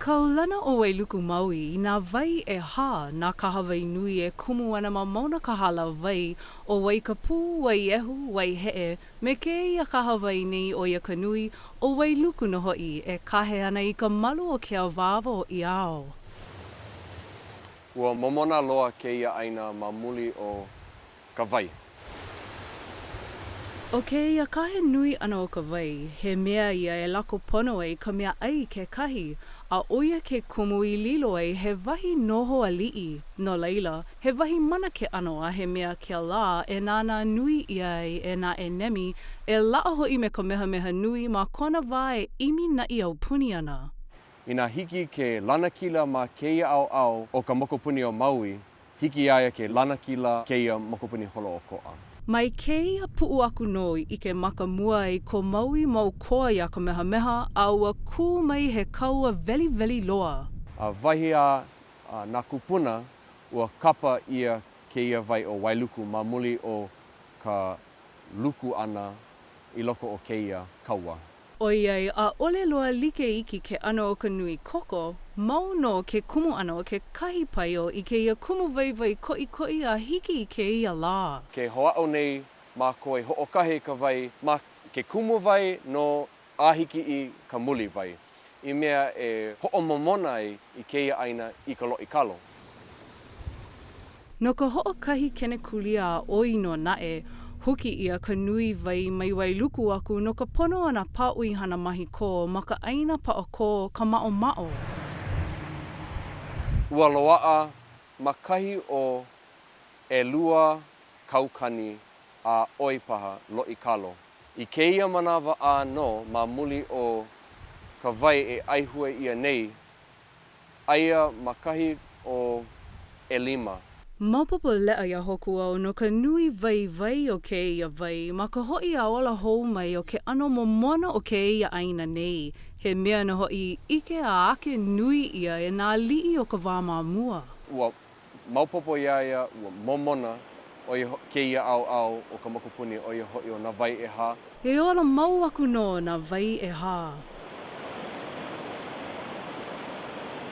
Kaulana ʻo Wailuku Maui i nā wai ʻehā, nā kahawai nui e kumu ana ma Mauna Kahālāwai, ʻo Waikapū, Waiehu, Waiheʻe, me kēia kahawai nei ʻo ia ka nui, ʻo Wailuku nō hoʻi, e kahe ana i ka malu o ke awāwa o ʻIao. Ua momona loa kēia ʻāina ma muli o ka wai. ʻO kēia kahe nui ʻana o ka wai, he mea ia e lako pono ai ka mea ʻai kekahi, a ʻo ia ke kumu i lilo ai he wahi noho aliʻi, no laila, he wahi mana ke ʻano a he mea kēlā e nānā nui ʻia ai e nā ʻenemi, e laʻa hoʻi me Kamehameha Nui ma kona wā e ʻimi naʻi aupuni ana. Inā hiki ke lanakila ma kēia ʻaoʻao o ka mokupuni o Maui, Hiki iā ia ke lanakila kēia mokupuni holoʻokoʻa. Mai kēia puʻu aku nō i ʻike maka mua ai ko Maui mau koa iā Kamehameha a ua kū mai he kaua weliweli loa. A wahi a nā kūpuna, ua kapa ʻia kēia wai ʻo Wailuku ma muli o ka luku ʻana i loko o kēia kaua. ʻOiai ʻaʻole loa like iki ke ʻano o ka nui koko, mau nō ke kumu ʻana o kekahi paio i kēia kumuwaiwai koʻikoʻi a hiki i kēia lā. Ke hoʻāʻo nei mākou e hoʻokahe i ka wai ma ke kumuwai nō a hiki i ka muliwai, i mea e hoʻomomona ai i kēia ʻāina i ka loʻi kalo. No ka hoʻokahi kenekulia a ʻoi nō naʻe, huki ʻia ka nui wai mai Wailuku aku no ka pono o nā pāʻoihana mahi kō ma ka ʻāina paʻakō Kamaʻomaʻo. Ua loaʻa ma kahi o 2,000 a ʻoi paha loʻi kalo. I kēia manawa ʻānō ma muli o ka wai e ʻaihue ʻia nei, Aia ma kahi o ʻelima. Maopopo leʻa iā Hōkūao no ka nui waiwai o kēia wai ma ka hoʻi a ola hou mai o ke ʻano momona o kēia ʻāina nei, he mea nō hoʻi i ʻike a ake nui ʻia e nā aliʻi o ka wā ma mua. Ua maopopo iā ia, ua momona ʻo ia kēia ʻaoʻao o ka mokupuni, ʻo ia hoʻi ʻo nā wai ʻehā. E ola mau aku nō nā wai ʻehā.